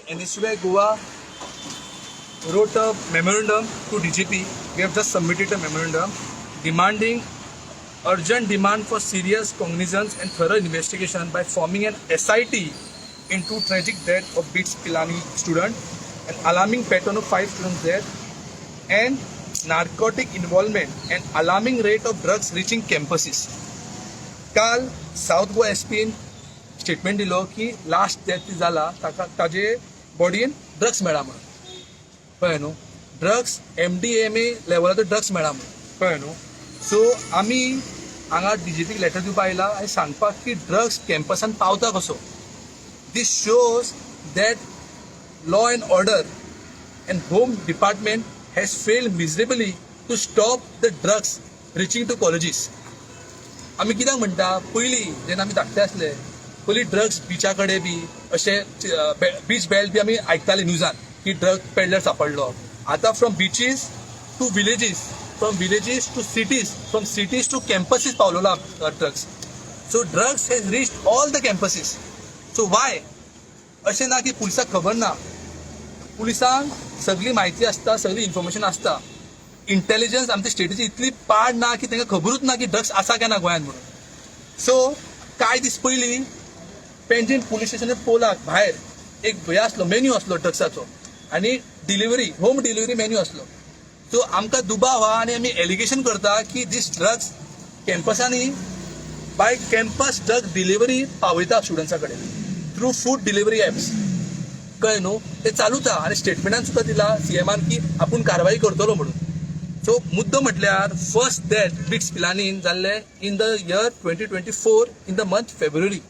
NSUI Goa wrote a memorandum to DGP. We have just submitted a memorandum demanding urgent demand for serious cognizance and thorough investigation by forming an SIT into tragic death of BITS Pilani student, an alarming pattern of five students death, and narcotic involvement and alarming rate of drugs reaching campuses. काल south Goa एसपीन statement दिलो की last death जाला ताका ताजे बॉडीन drugs मेळ्ळा म्हणून. कळ्ळें न्हू? ड्रग्स, एमडीएमए लेवलाचो ड्रग्स मेळ्ळा म्हणून. कळ्ळें न्हू? सो आमी हांगा डीजीपीक लेटर दिवपा आयला आनी सांगपाक की ड्रग्स कॅम्पसान पावता कसो. This shows that law and order and home department has failed miserably to stop the drugs reaching to colleges. आमी कित्याक म्हणटा, पयलीं जेन्ना आमी धाकटे आसले, पयलीं ड्रग्स बिचा कडेन बी अशे बीच बेल्ट बी आमी आयकताले न्यूजान की ड्रग पेडलर सापडलो. आतां from beaches to villages, from villages to cities, from cities to campuses पावलेलो drugs. So drugs has reach all the campuses. So why अशें ना की पुलिसाक खबर ना? पुलिसांक सगळी म्हायती आसता, सगळी इन्फॉर्मेशन आसता. इंटेलिजन्स आमच्या स्टेटीची इतली पाड ना की तांकां खबरूच ना की ड्रग्स आसा काय ना गोंयांत म्हणून. सो कांय दीस पयलीं पेंजीम पुलीस स्टेशनार पोलाक भायर एक हे आसलो, मेन्यू आसलो ड्रग्साचो आनी डिलिव्हरी, होम डिलिव्हरी मेन्यू आसलो. सो आमकां दुबाव आहा आनी आमी एलिगेशन करता की दीस ड्रग्स कॅम्पसांनी बाय कॅम्पस ड्रग डिलिव्हरी पावयता स्टुडंट्सा कडेन थ्रू फूड डिलिव्हरी एप्स. कळ्ळें न्हू? ते चालूच आहा आनी स्टेटमेंटान सुद्दां दिला सीएमान की आपूण कारवाई करतलो म्हणून. सो मुद्दो म्हटल्यार फर्स्ट डेथ बिट्स पिलानीन जाल्ले in the year 2024, in the month February.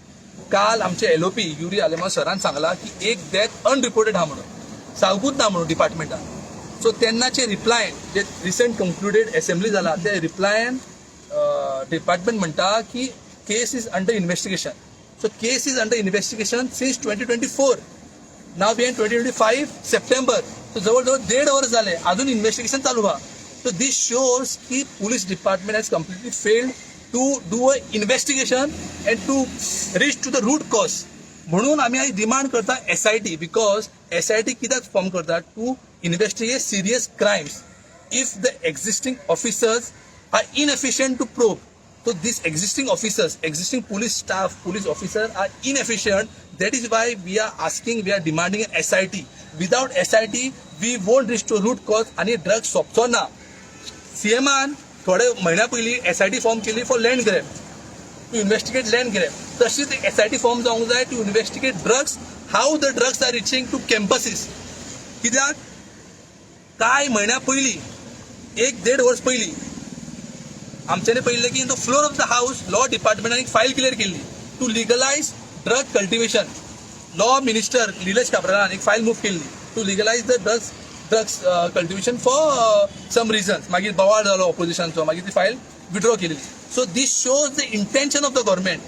काल आमचे एलओपी युरी आलेमाव सरान सांगला की एक डेथ अनरिपोर्टेड आहा म्हणून, सांगूच ना म्हणून डिपार्टमेंटान. सो तेन्नाचे रिप्लायन जे रिसंट कंक्लुडेड असेंब्ली जाला, ते रिप्लायन डिपार्टमेंट म्हणटा की case is under investigation. So case is under investigation since 2024. Now we 2025 September. So जवळ जवळ देड वर्स जाले, अजून इन्व्हेस्टिगेशन चालू आहा. सो दीस शोज की police department has completely failed to do a investigation and to reach to the root cause. म्हणून आमी आयज डिमांड करता SIT, because SIT कित्याक फॉर्म करता? To investigate serious crimes. If the existing officers are inefficient to probe, so these existing officers, existing police staff, police officer are inefficient. That is why we are asking, we are demanding an SIT. Without SIT, we won't reach to root cause आणि drugs सोंपचो ना. सीएमान थोडे म्हयन्या पयलीं SIT form केली for land grab, to investigate land grab. तशीच SIT form जावंक जाय to investigate drugs, how the drugs are reaching to campuses. कित्याक कांय म्हयन्या पयलीं, एक देड वर्स पयलीं आमच्यानी पळयल्लें की in the floor of the house law डिपार्टमेंटान एक फायल क्लियर केल्ली to legalise drug cultivation. Law minister Nilesh काब्रालान एक फायल मूव केल्ली to legalise the drugs cultivation for some reasons. मागीर बोवाळ जालो ऑपोजिशनचो, मागीर ती फायल विड्रॉ केली. So this shows the intention of the government.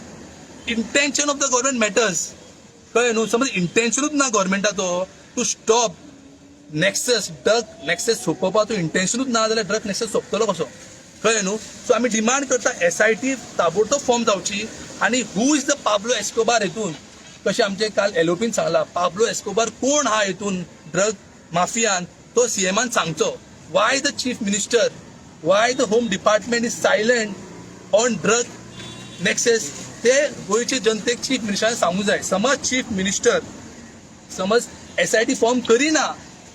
Intention of the government matters. कळ्ळें न्हू? समज इंटेन्शनूच ना गव्हर्मेंटाचो to stop nexus, drug nexus सोंपोवपाचो इंटेन्शनूच ना जाल्यार ड्रग नेक्सस सोंपतलो कसो? कळ्ळें न्हू? सो आमी डिमांड करता, एसआयटी ताबडतोब फॉर्म जावची आनी who is the Pablo Escobar हेतून, कशें आमचे काल एलओपीन सांगला, पाब्लो एस्कोबार कोण आहा हेतून ड्रग माफियान, तो सीएमान सांगचो. Why the chief minister, why the home department is silent on drug nexus, ते गोंयचे जनतेक चीफ मिनिस्टरान सांगूंक जाय. समज चीफ मिनिस्टर समज एसआयटी फॉर्म करिना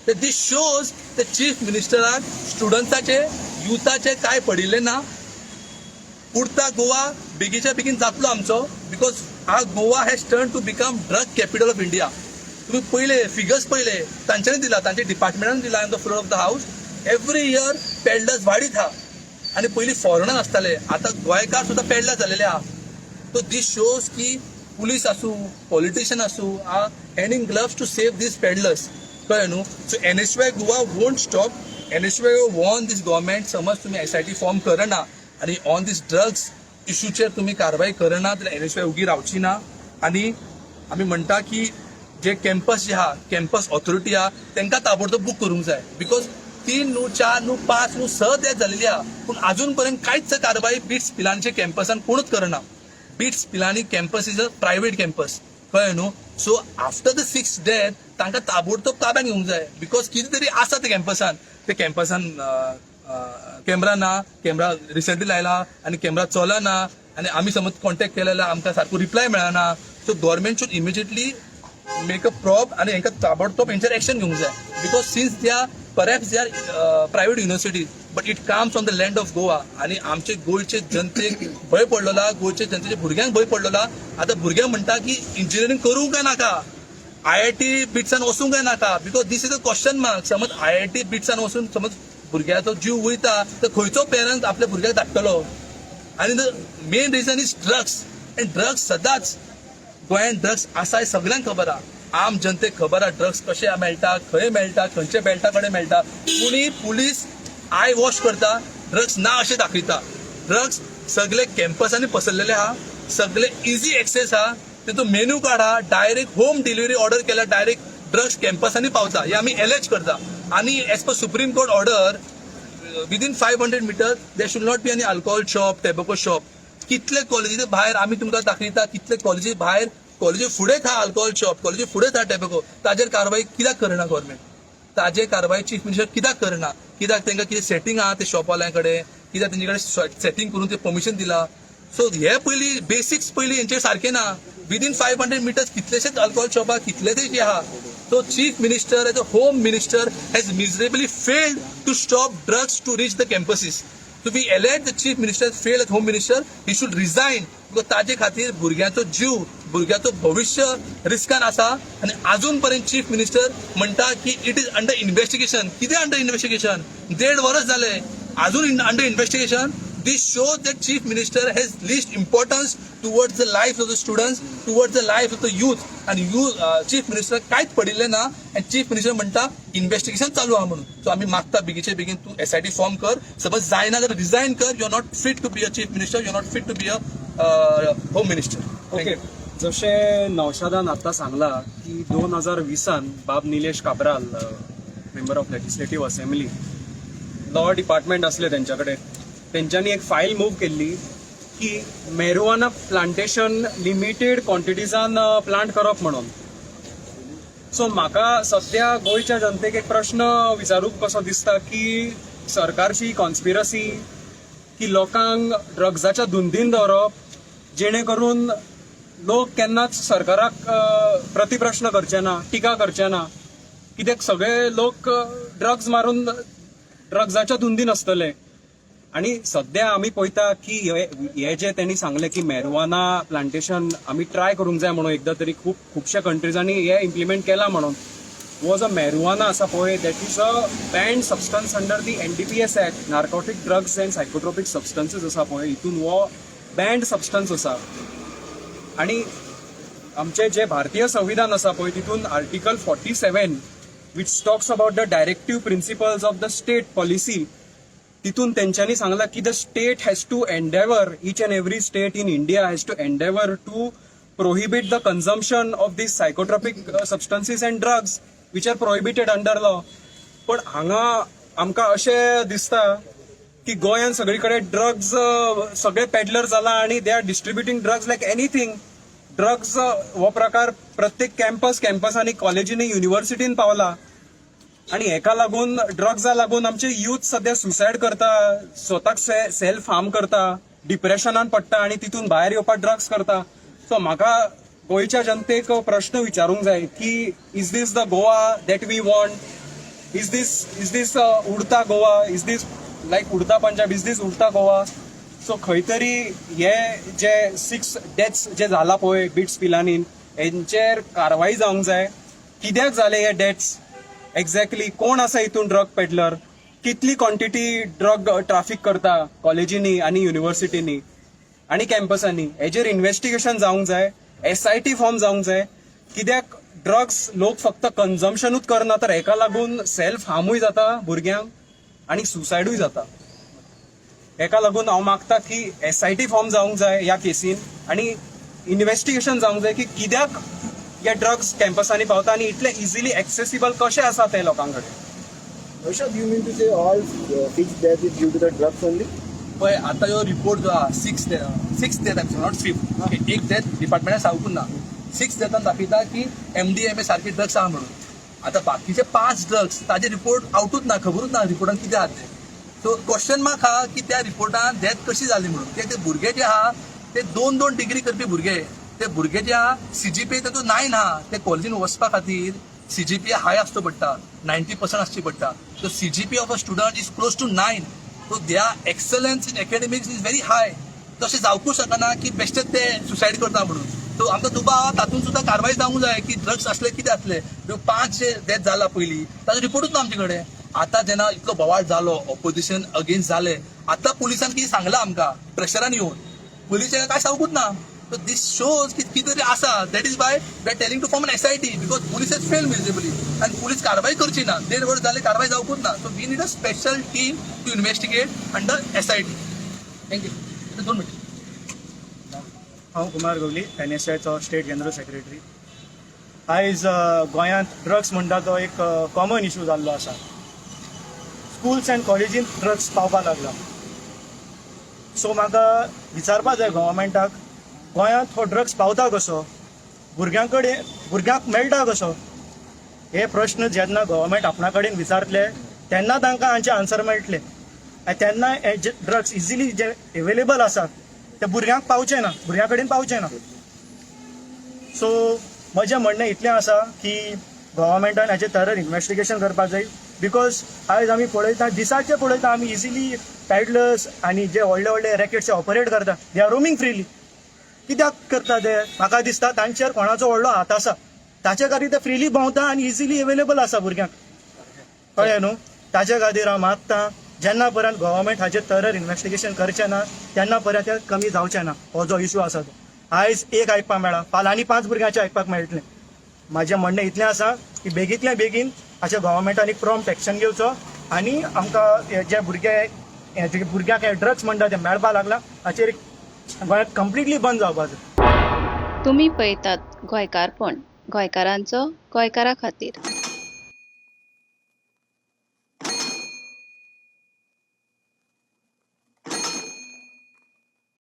तर दीस शोज the chief मिनिस्टराक स्टुडंट्साचे, युथाचे काय पडिल्लें ना. उरता गोवा बेगीच्या बेगीन जातलो आमचो, because हा Goa has turn to become drug capital of India. तुम्ही पयले फिगर्स पयले, तांच्यांनी दिला, तांच्या डिपार्टमेंटान दिला in the floor of the house. Every year peddlers वाडीत आहा आनी पयलीं फॉरेनर आसताले, आतां गोंयकार सुद्दां पेडलर जालेले आहा. सो दीस शोज की पुलीस आसूं, पॉलिटिशियन आसूं, are hand in gloves to save these peddlers. कळ्ळें न्हू? So NSUI Goa won't stop. NSUI warn this government, समज तुमी एसआयटी फॉर्म करना आनी ऑन these drugs इशूचेर तुमी कारवाई करना जाल्यार एनएसयूआय उगी रावची ना. आनी आमी म्हणटा की जे कॅम्पस जे आहा, कॅम्पस ऑथॉरिटी आहा, तांकां ताबडतोब बूक करूंक जाय, because तीन न्हू, चार न्हू, पांच न्हू, स डेथ जालेली आहा, पूण अजून पर्यंत कांयच कारवाई बिट्स पिलानीच्या कॅम्पसान कोणूच करना. BITS Pilani campus is a private campus. कळ्ळें न्हू? So after the six death तांकां ताबडतोब ताब्यात घेवंक जाय, because कितें तरी आसा ते कॅम्पसान. ते कॅम्पसान कॅमरा ना, कॅमरा रिसंटली लायला आनी कॅमरा चलना आनी आमी समज कॉन्टेक्ट केले जाल्यार आमकां सारको रिप्लाय मेळना. So government should immediately make a probe आनी हेंकां ताबडतोब हेंचेर एक्शन घेवंक जाय, because since they are perhaps they are private universities, but it comes on the land of Goa. आनी आमचे गोंयचे जनतेक भंय पडलेलो आहा, गोंयचे जनतेच्या भुरग्यांक भंय पडलेलो आहा. आतां भुरगे म्हणटा की इंजिनियरींग करूंक काय नाका, आयआयटी बिट्सान वचूंक काय नाका, because this is a question mark. समज आयआयटी बिट्सान वचून समज भुरग्याचो जीव वयता तर खंयचो पेरंट्स आपल्या भुरग्याक धाडटलो? आनी the main reason is drugs, and drugs सदांच गोंयांत ड्रग्स आसा हें सगल्यांक खबर आहा, आम जनतेक खबर आहा ड्रग्स कशे मेळटा, खंय मेळटा, खंयच्या बेल्टा कडेन मेळटा. कोणी पुलीस I wash करता, ड्रग्स ना अशें दाखयता. ड्रग्स सगळे कॅम्पसांनी पसरलेले आहा, सगळे इझी एक्सेस आहा. तितून मेन्यू कार्ड आहा, डायरेक्ट होम डिलिव्हरी ऑर्डर केल्यार डायरेक्ट ड्रग्स कॅम्पसांनी पावता हे आमी एलेज करता. आनी as per Supreme Court order, within 500 meter there should not be any alcohol shop, tobacco shop. कितले कॉलेजीच्या भायर आमी तुमकां दाखयता, कितले कॉलेजी भायर, कॉलेजी फुडें था अल्कोहोल शॉप, कॉलेजी फुडें था टॅबॅको. ताजेर कारवाई कित्याक करना गव्हर्मेंट? ताजेर कारवाई चीफ मिनिस्टर कित्याक करना? कित्याक तांकां कितें सेटींग आहा ते शॉपवाल्यां कडेन? कित्याक तेंचे कडेन सेटींग करून ते परमिशन दिला? सो हे पयलीं बेसिक्स पयलीं हेंचे सारके ना. विदीन 500 मिटर्स कितलेशेच अल्कोहोल शॉप आहा, कितलेशेच आहा. So chief minister as a home minister has miserably failed to stop drugs to reach the campuses. So we allege the chief minister has failed as home minister. He should resign because ताजे खातीर भुरग्यांचो जीव, भुरग्याचो भविश्य रिस्कान आसा. आनी अजून पर्यंत चीफ मिनिस्टर म्हणटा की it is under investigation. कितें अंडर इन्व्हेस्टिगेशन? देड वर्स जाले, अजून under investigation. This shows that chief minister has least importance towards the life of the students, towards the life of the youth. And you, chief minister कांयच पडिल्लें ना आनी chief minister म्हणटा इन्व्हेस्टिगेशन चालू आहा म्हणून. सो आमी मागता बेगीचे बेगीन तूं एसआयटी फॉर्म कर, समज जायना जाल्यार रिजायन कर. You are not fit to be a chief minister, you are not fit to be a home minister. Okay, जशें नौशादान आतां सांगला की 2020न बाब Nilesh Cabral, member of Legislative Assembly, law department असले तेंच्या कडेन, तेंच्यांनी एक फायल मूव केल्ली की मेरुआना प्लांटेशन लिमिटेड क्वॉन्टिटीजान प्लांट करप म्हणून. सो म्हाका सध्या गोंयच्या जनतेक एक प्रश्न विचारूंक कसो दिसता की सरकारची कॉन्स्पिरसी की लोकांक ड्रग्साच्या धुंदीन दवरप, जेणे करून लोक केन्नाच सरकाराक प्रतिप्रश्न करचे ना, टिका करचे ना, कित्याक सगळे लोक ड्रग्स मारून ड्रग्साच्या धुंदीन आसतले. आणि सध्या आमी पळयता की हे हे जे त्यांनी सांगले की मेरुवाना प्लांटेशन आमी ट्राय करूंक जाय म्हणून एकदां तरी, खूब खुबश्या कंट्रीजांनी हे इम्प्लिमेंट केला म्हणून. हो जो मेरुवाना आसा पळय, that is a banned substance under the NDPS Act, Narcotic Drugs and Psychotropic Substances आसा पळय, हितून हो बँड सबस्टन्स आसा. आणि आमचे जे भारतीय संविधान आसा पळय, तितून Article 47, which talks about the directive principles of the state policy, तितून तेंच्यांनी सांगला की the state has to endeavour, each and every state in India has to endeavour to prohibit the consumption of these psychotropic substances and drugs which are prohibited under law. पण हांगा आमकां अशें दिसता की गोंयांत सगळी कडेन ड्रग्ज सगळे पेडलर जाला आणि they are distributing drugs like anything. Drugs हो प्रकार प्रत्येक कॅम्पस कॅम्पसांनी, कॉलेजींनी, युनिव्हर्सिटीन पावला आणि हेका लागून, ड्रग्सा लागून आमचे युथ सध्या सुसायड करता, स्वताक सेल्फ हार्म करता, डिप्रेशनान पडटा आणि तितून भायर येवपाक ड्रग्स करता. सो म्हाका गोंयच्या जनतेक प्रश्न विचारूंक जाय की is this the Goa that we want? Is this Udta Goa? Is this like Udta Punjab? Is this Udta Goa? So खंय तरी हे जे सिक्स डेथ्स जे जाला पळय बिट्स पिलानीन, हेंचेर कारवाई जावंक जाय. कित्याक जाले हे डेथ्स एक्झॅक्टली? कोण आसा हितून ड्रग पेडलर? कितली क्वॉन्टिटी ड्रग ट्राफीक करता कॉलेजींनी आनी युनिव्हर्सिटींनी आनी कॅम्पसांनी, हेजेर इन्व्हेस्टिगेशन जावंक जाय, एसआयटी फॉर्म जावंक जाय. कित्याक ड्रग्स लोक फक्त कन्जम्पशनूच करना, तर हेका लागून सेल्फ हार्मूय जाता भुरग्यांक आनी सुसायडूय जाता. हेका लागून हांव मागता की एसआयटी फॉर्म जावंक जाय ह्या केसीन आनी इन्व्हेस्टिगेशन जावंक जाय की कित्याक हे ड्रग्स कॅम्पसांनी पावता आनी इतले इजिली एक्सेसिबल कशे आसा ते लोकां कडेन. Naushad, you mean to say all six deaths is due to the drugs only? पळय, आतां ह्यो रिपोर्ट जो आहा, six death, not fifth. एक डेथ डिपार्टमेंटान सांगूंक ना. सिक्स डेथान दाखयता की एमडीएमए सारके ड्रग्स आहा म्हणून. आतां बाकीचे पांच ड्रग्स ताजे रिपोर्ट आवटूच ना, खबरूच ना रिपोर्टान कितें आहा तें. सो क्वेश्चन मार्क आहा की त्या रिपोर्टान डेथ कशी जाली म्हणून. ते ते भुरगे जे आहा ते दोन दोन डिग्री करपी भुरगे. ते भुरगे जे आहा, सीजीपीए तातूंत 9 आहा. ते कॉलेजीन वचपा खातीर सीजीपीए हाय आसचो पडटा, 90% आसची पडटा. So CGPA of a student is close to 9, so their excellence in academics is very high. तशें जावकूच शकना की बेश्टेच ते सुसायड करता म्हणून. सो आमकां दुबाव आहा, तातूंत सुद्दां कारवाय जावंक जाय की ड्रग्स असले कितें आसले. ह्यो पांच जे डेथ जाला पयलीं ताजो रिपोर्टूच ना आमचे कडेन. आतां जेन्ना इतलो बोवाळ जालो, ऑपोजिशन अगेन्स्ट जाले, आतां पुलिसान कितें सांगलां आमकां प्रेशरान येवन, पुलिसांक काय सांगूच ना. सो दीस शोज की कितें तरी आसा. That is why we are telling to form an SIT, because police has fail miserably आनी पुलीस कारवाय करची ना. देड वर्स जालें, कारवाय जावकूच ना. So we need a special team to investigate under SIT. Thank you. 2 minute. हांव कुमार गवली, एनएसआयचो स्टेट जनरल सेक्रेटरी. आयज गोंयांत ड्रग्स म्हणटा तो एक कॉमन इशू जाल्लो आसा. स्कुल्स अँड कॉलेजींत ड्रग्स पावपाक लागला. सो म्हाका विचारपा जाय गव्हर्मेंटाक, गोंयांत हो ड्रग्स पावता कसो, भुरग्यां कडेन, भुरग्यांक मेळटा कसो? हे प्रश्न जेन्ना गव्हर्मेंट आपणा कडेन विचारतले तेन्ना तांकां हांचे आन्सर मेळटले आनी तेन्ना हे जे ड्रग्स इजिली जे अवेलेबल आसा ते भुरग्यांक पावचे ना, भुरग्यां कडेन पावचे ना. सो म्हजें म्हणणें इतलें आसा की गव्हर्मेंटान हाचेर थरर इन्वेस्टिगेशन करपाक जाय, because आयज आमी पळयता, दिसाचे पळयता आमी, इजिली पॅडलर्स आनी जे व्हडले व्हडले रॅकेट्स ऑपरेट करता, they are roaming freely. कित्याक करता ते? म्हाका दिसता तांचेर कोणाचो व्हडलो हात आसा, ताचे खातीर ते फ्रिली भोंवता आनी इजिली अवेलेबल आसा भुरग्यांक. कळ्ळें न्हू? ताचे खातीर हांव मागता, जेन्ना पर्यंत गव्हर्मेंट हाचेर थरर इन्वेस्टिगेशन करचें ना तेन्ना पर्यंत ते कमी जावचें ना. हो जो इशू आसा तो आयज एक आयकपाक मेळ्ळा, फाल्यां आनी पांच भुरग्यांचें आयकपाक मेळटलें. म्हाजें म्हणणें इतलें आसा की बेगींतल्या बेगीन हाचें गव्हर्मेंटान एक प्रॉम्प्ट एक्शन घेवचो आनी आमकां हे जे भुरगे, हे जे भुरग्यांक हे ड्रग्स म्हणटा ते मेळपाक लागला, हाचेर एक गोंयांत कंप्लिटली बंद जावपाचो. तुमी पळयतात गोंयकारपण, गोंयकारांचो, गोंयकारा खातीर.